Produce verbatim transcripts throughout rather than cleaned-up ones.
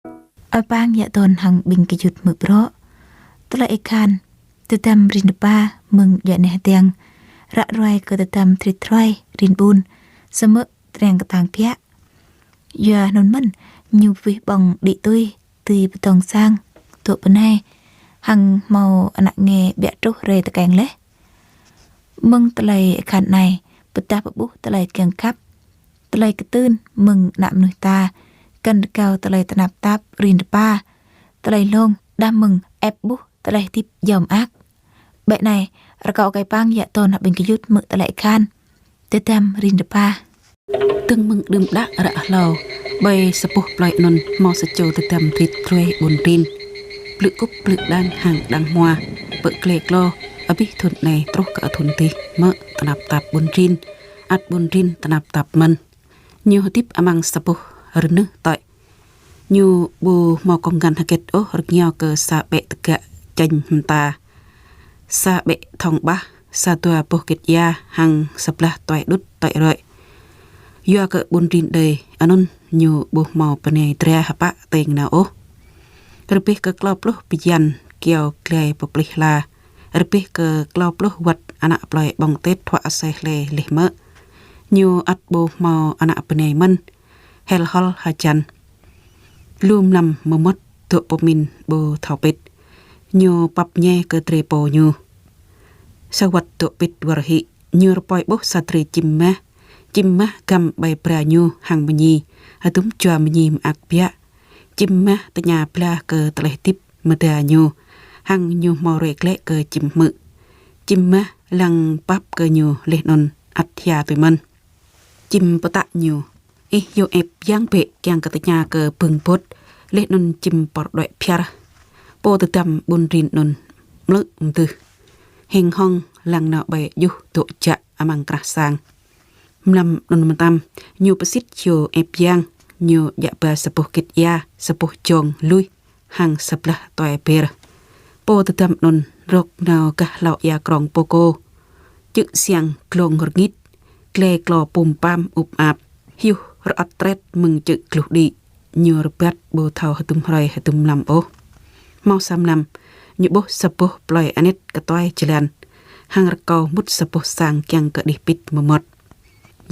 Ơi Pang Yă Tôn hăng ƀing gơyut hmư̆ bruă. Tơlơi ih khan, tơdăm rin rơpa mơ̆ng djuai ania hơtiăng, ră ruai kơ tơdăm thĭt thruai rin ƀun, samơ̆ triăng kơtang biă. Yua anŭn mơ̆n, ñu pơwih ƀơ̆ng đĭ tui, tui pơdŏng sang, dŏ bơnai, hăng hmâo ană nge ƀiă truh rai tơkeng laih. Mơ̆ng tơlơi khan anai, pơdah pơƀuh tơlơi kiăng khăp, tơlơi kơtưn mơ̆ng ană mơnuih ta, kăn rơgao tơlơi tơnap tap rin rơpa, tơlơi lông, đah mơ̆ng ĕp ƀuh tơlơi hơdip yom ak. Ƀĕ anai, rơkâo kơ ơi Pang Yă Tôn hăng ƀing gơyut hmư̆ tơlơi khan, tơdăm rin rơpa. Tơ̆ng mơ̆ng đưm đă ră hlâo, ƀơi sa boh plơi anŭn hmâo sa čô tơdăm thĭt thruai ƀun rin. Plư kŭp plư đang hăng đang hmua, pơ glai klô, abih thŭn anai truh kơ thŭn adih mơ̆ tơnap tap ƀun rin, ăt ƀun rin tơnap tap mơ̆n. Ñu hơdip amăng sa boh rơnưh tơi. Ñu ƀu hmâo kông ngăn hơget ôh rơngiao kơ sa ƀĕ tơgă čañ hơmta, sa ƀĕ thŏng ƀah, sa dua boh gĕt ia hăng sa blah tuai đŭt tuai rơi. Yua kơ ƀun rin đơi, anŭn ñu ƀu hmâo bơnai dra hơpă teng nao ôh. Rơbeh kơ klâo pluh bơyan kiao glai pơplih hla, rơbeh kơ klâo pluh wơ̆t ană plơi ƀơ̆ng tĕt huă asơi hlơi laih mơ̆. Ñu ăt ƀu hmâo ană bơnai mơ̆n, hel hol hơjăn. Lu mlam mơmŏt dŏ pơmĭn ƀu thâo pĭt. Ñu pap ñe kơ drơi pô ñu. Sa wơ̆t dŏ pĭt wơr hĭ, ñu rơpơi ƀuh sa drơi čim mah. Čim mah găm ƀơi bra ñu hăng mơñi, hơdôm jua mơñi mơak biă. Čim mah tơña blah kơ tơlơi hơdip mơda ñu, hăng ñu hmâo ruai glaĭ kơ čim hmư̆. Čim mah lăng pap kơ ñu laih anŭn ăt hia tui mơ̆n. Čim pơtă ñu: Ih hyu ĕp yang bĕ kiăng kơ tơña kơ bưng bôt, laih anŭn čim pơr đuaĭ phiar. Pô tơdăm ƀun rin anŭn mlư̆ mơdưh, heng hŏng lăng nao ƀơi djuh dŏ jă amăng krah sang. Mlam anŭn mơtam, ñu pơsit hyu ĕp yang, ñu djă ba sa boh gĕt ia, sa boh jông luih, hăng sa blah tuai ber. Pô tơdăm anŭn rŏk nao gah hlâo ia krông pô kô. Čư̆ siăng glông rơngit, glai klô pum pam ŭp ap, hyu rơăt trĕt mơ̆ng čư̆ gluh đĭ, ñu rơbat ƀu thâo hơdôm hrơi hơdôm mlam ôh. Hmâo sa mlam, ñu ƀuh sa boh plơi anet kơtuai jơlan, hăng rơkâo mŭt sa boh sang kiăng kơ đih pĭt mơmŏt.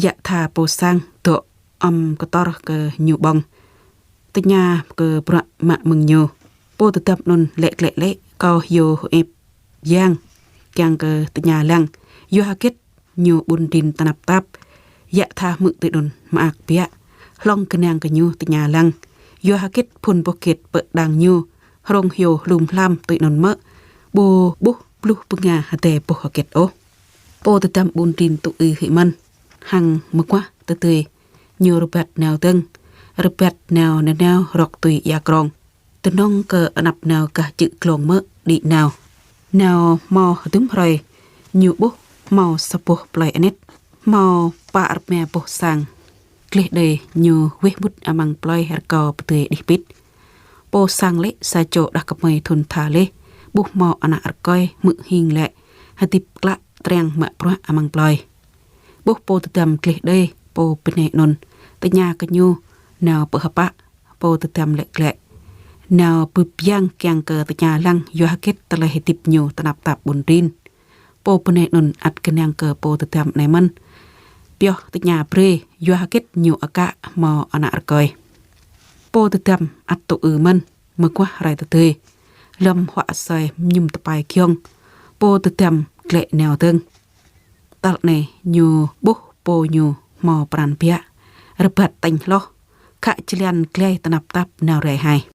Yă tha pô sang dŏ ăm kơtor kơ ñu ƀơ̆ng, tơña kơ bruă mă mơ̆ng ñu. Pô tơdăm anŭn laĭ glaĭ laĭ: Kâo hyu ĕp yang kiăng kơ tơña lăng, yua hơget ñu ƀun rin tơnap tap. Yă tha hmư̆ tui anŭn mơak biă, hlŏng gơnang kơ ñu tơña lăng, yua hơget phŭn boh gĕt pơ đang ñu, hrông hyu hlum hlam tui anŭn mơ̆, ƀu ƀuh bluh bơnga hơdai boh hơget ôh. Pô tơdăm ƀun rin tŭ ư hĭ mơ̆n, hăng mơguah tơdơi, ñu rơbat nao dơ̆ng, rơbat nao nanao rŏk tui ia krông. Tơnŏng kơ anăp nao gah čư̆ glông mơ̆ đĭ nao. Nao hmâo hơdôm hrơi, ñu ƀuh hmâo sa boh plơi anet, hmâo pă rơma boh sang. Gleh đơi ñu weh mŭt amăng plơi rơkâo pơdơi đih pĭt. Pô sang laĭ sa čô đah kơmơi thŭn tha laih, ƀuh hmâo ană rơkơi hmư̆ hing laĭ, hơdip klă triăng mă bruă amăng plơi. Ƀuh pô tơdăm gleh đơi, pô bơnai anŭn tơña kơ ñu nao pơ hơpă. Pô tơdăm laĭ glaĭ: Nao bưp yang kiăng kơ tơña lăng yua hơget tơlơi hơdip ñu tơnap tap ƀun rin. Pô bơnai anŭn ăt gơnang kơ pô tơdăm anai mơ̆n, pioh tơña brơi yua hơget ñu aka hmâo ană rơkơi. Pô tơdăm ăt tŭ ư mơ̆n, mơguah hrơi tơdơi, lơ̆m huă asơi mơñum tơpai giŏng, pô tơdăm glaĭ nao dơ̆ng. Tal anai ñu ƀuh pô ñu hmâo pran biă, rơbat tañ hloh, khă jơlan glai tơnap tap nao rai hai.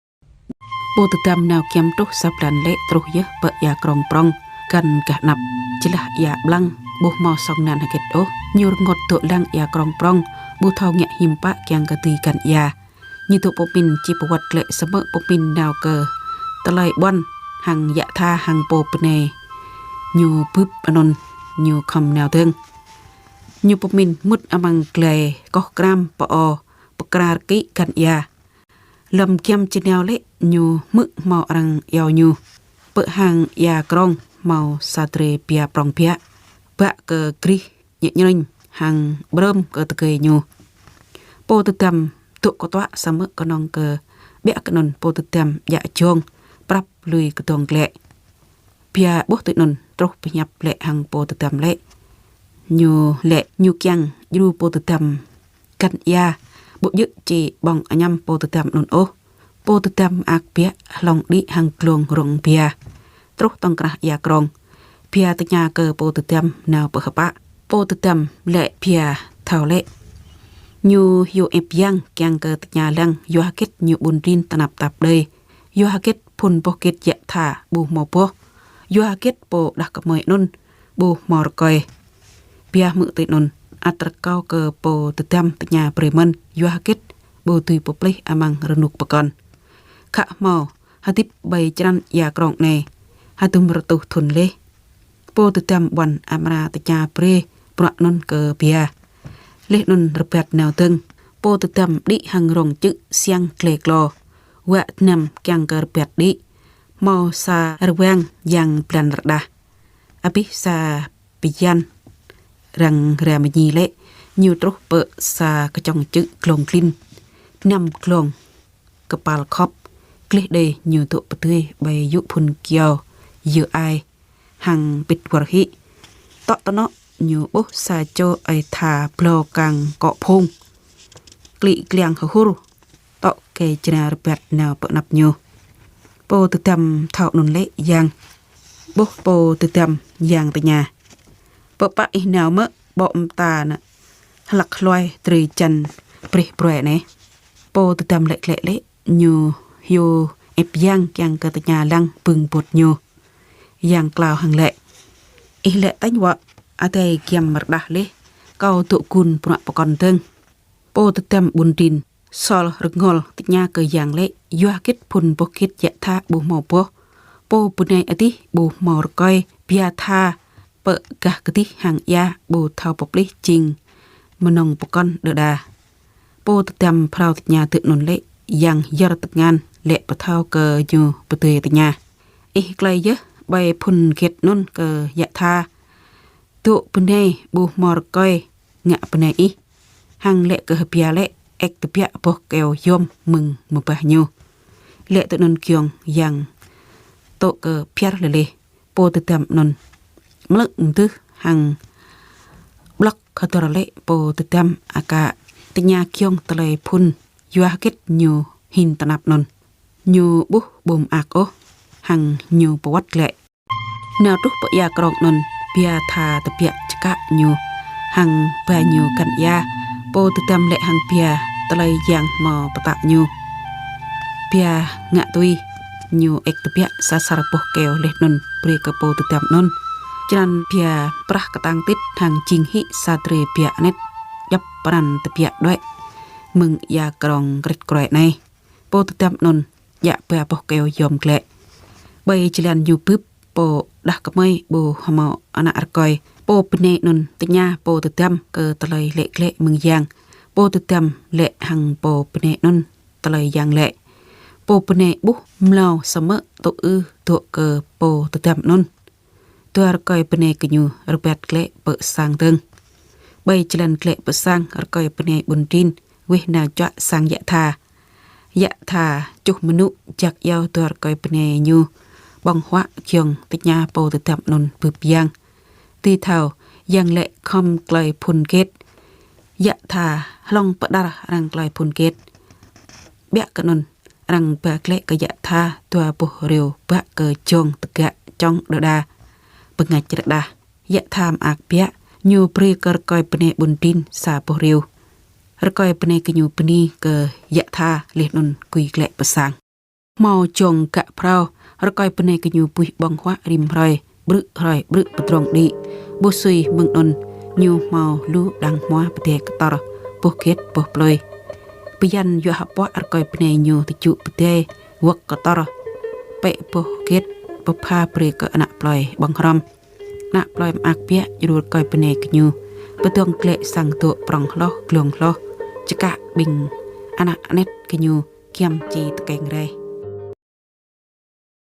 Pô tơdăm nao giăm truh sa blan lĕ truh yơh pơ ia krông prŏng găn gah anăp, jơlah ia ƀlăng, ƀu hmâo song nan hơget ôh. Ñu rơngot dŏ lăng ia krông prŏng, ƀu thâo ngă hiư̆m pă kiăng kơ dưi găn ia. Ñu dŏ pơmĭn či pơwơ̆t glaĭ samơ̆ pơmĭn nao kơ tơlơi ƀuăn hăng yă tha hăng pô bơnai ñu bưp anŭn, ñu khŏm nao dơ̆ng. Ñu pơmĭn mŭt amăng glai koh kram pơ-o pơkra rơkĭ găn ia. Lơ̆m giăm či nao lĕ ñu hmư̆ hmâo arăng iâu ñu. Pơ hang ia krông hmâo sa drơi pia prŏng biă, bă kơ grih ñĕ ñrĕnh hăng ƀrơm kơ tơgơi ñu. Pô tơdăm dŏ kơtuă samơ̆ kơnơ̆ng kơ Biă kơ anŭn pô tơdăm djă jông, prăp lui kơdŏng glaĭ. Bia ƀuh tui anŭn truh pơhiăp glaĭ hăng pô tơdăm lĕ. Ñu lĕ ñu kiăng djru pô tơdăm găn ia, ƀu djơ̆ či ƀơ̆ng añăm pô tơdăm anŭn ôh. Pô tơdăm mơak biă hlŏng đĭ hăng glông rông bia. Truh tŏng krah ia krông, bia tơña kơ pô tơdăm nao pơ hơpă. Pô tơdăm lĕ bia thâo lĕ. Ñu hyu ĕp yang kiăng kơ tơña lăng yua hơget ñu ƀun rin tơnap tap đơi. Yua hơget phŭn boh gĕt yă tha ƀu hmâo boh. Yua hơget pô đah kơmơi anŭn ƀu hmâo rơkơi. Bia hmư̆ tui anŭn, ăt rơkâo kơ pô tơdăm tơña brơi mơ̆n yua hơget ƀu dưi pơplih amăng rơnŭk pơkŏn. Khă hmâo hơdip ƀơi črăn ia krông anai hơdôm rơtuh thŭn laih. Pô tơdăm ƀuăn amra tơña brơi bruă anŭn kơ bia. Laih anŭn rơbat nao dơ̆ng, pô tơdăm đĭ hăng rông čư̆ siăng glai klô. Wă dơnăm kiăng kơ rơbat đĭ. Hmâo sa rơwang yang blan rơđah. Abih sa bơyan răng rơmơñi lĕ, ñu truh pơ sa kơčŏng čư̆ glông glin. Dơnăm glông kơpal khŏp, gleh đơi ñu dŏ pơdơi ƀơi yŭ phŭn kyâo, yơ ai, hăng pĭt wơr hĭ. Tŏ tơnŏ ñu ƀuh sa čô ơi tha blâo kang kŏ phung. Klĭ kliăng hơhur, tŏ kơ jra rơbat nao pơ anăp ñu. Pô tơdăm thâo anŭn lĕ yang. Ƀuh pô tơdăm yang tơña: Pơpă ih nao mơ̆ ƀô̆ mơta nă hlăk hluai drơi jăn breh bruai anai? Pô tơdăm lĕ glaĭ lĕ, ñu hyu ĕp yang kiăng kơ tơña lăng bưng bôt ñu. Yang klao hăng lĕ: Ih lĕ tañ wă, adai giăm rơđah laih, kâo dŏ gun bruă pơkŏn dơ̆ng. Pô tơdăm ƀun rin, sol rơngol tơña kơ yang lĕ, yua hơget phŭn boh gĕt yă tha ƀu hmâo boh. Pô bơnai adih ƀu hmâo rơkơi, bia tha pơ gah kơdih hăng ia ƀu thâo pơplih jing mơnơ̆ng pơkŏn đơđa. Pô tơdăm phrâo tơña tơ anŭn lĕ, yang yơr tơngan lĕ pơthâo kơ ñu pơdơi tơña: Ih klơi yơh, ƀơi phŭn gĕt anŭn kơ yă tha. Dŏ bơnai ƀu hmâo rơkơi ngă bơnai ih. Hăng lĕ kơ hơbia lĕ, ĕk tơbiă boh keo yom mơ̆ng mơbah ñu. Lĕ tơ anŭn giŏng yang tŏ kơ phiar lơleh. Pô tơdăm anŭn mlơ̆ mơdưh hăng ƀlŏk hơdơr lĕ pô tơdăm aka tơña giŏng tơlơi phŭn yua hơget ñu hin tơnap anŭn. Ñu ƀuh ƀu mơak ôh, hăng ñu pơwăt glaĭ. Nao truh pơ ia krông anŭn, bia tha tơbiă čơkă ñu hăng ba ñu găn ia. Pô tơdăm lĕ hăng bia tơlơi yang hmâo pơtă ñu. Bia ngă tui, ñu ĕk tơbiă sa sar boh keo laih anŭn brơi kơ pô tơdăm anŭn. Črăn bia prah kơtang tit hăng jing hĭ sa drơi bia anet djŏp pran tơbiă đuaĭ mơ̆ng ia krông krĕt kruai anai. Pô tơdăm anŭn djă ba boh keo yom glaĭ. Ƀơi jơlan ñu bưp, pô đah kơmơi ƀu hmâo ană rơkơi. Pô bơnai anŭn tơña pô tơdăm kơ tơlơi lĕ glaĭ mơ̆ng yang. Pô tơdăm lĕ hăng pô bơnai anŭn tơlơi yang lĕ. Pô bơnai ƀuh mlâo samơ̆ tŭ ư dŏ kơ pô tơdăm anŭn. Dua rơkơi bơnai gơñu rơbat glaĭ pơ sang dơ̆ng. Ƀơi jơlan glaĭ pơ sang, rơkơi bơnai ƀun rin weh nao čuă sang yă tha. Yă tha čuh mơnŭ jak iâu dua rơkơi bơnai ñu ƀơ̆ng huă giŏng tơña pô tơdăm anŭn bưp yang. Tui thâo, yang lĕ khŏm klơi phŭn gĕt. Yă tha hlŏng pơđar arăng klơi phŭn gĕt. Biă kơ anŭn, arăng ba glaĭ kơ yă tha dua boh rêu bă kơ jông tơgă čŏng đơđa bơngač rơđah. Yă tha mơak biă, ñu brơi kơ rơkơi bơnai ƀun rin sa boh rêu. Rơkơi bơnai gơñu bơni kơ yă tha laih anŭn gui glaĭ pơ sang. Hmâo jông gă phrâo, rơkơi bơnai gơñu buih ƀơ̆ng huă rĭm hrơi, ƀrư̆ hrơi ƀrư̆ pơdrŏng đĭ. Ƀuh sui mơ̆ng anŭn, ñu hmâo lu đang hmua pơdai kơtor, boh gĕt boh plơi. Bơyan yua hơpuă rơkơi bơnai ñu tơjŭ pơdai, wơ̆k kơtor, pĕ boh gĕt pơpha brơi kơ ană plơi ƀơ̆ng hrŏm. Ană plơi mơak biă djru rơkơi bơnai gơñu pơdơ̆ng glaĭ sang dŏ prŏng hloh glông hloh, čơkă ƀing ană anet gơñu giăm či tơkeng rai.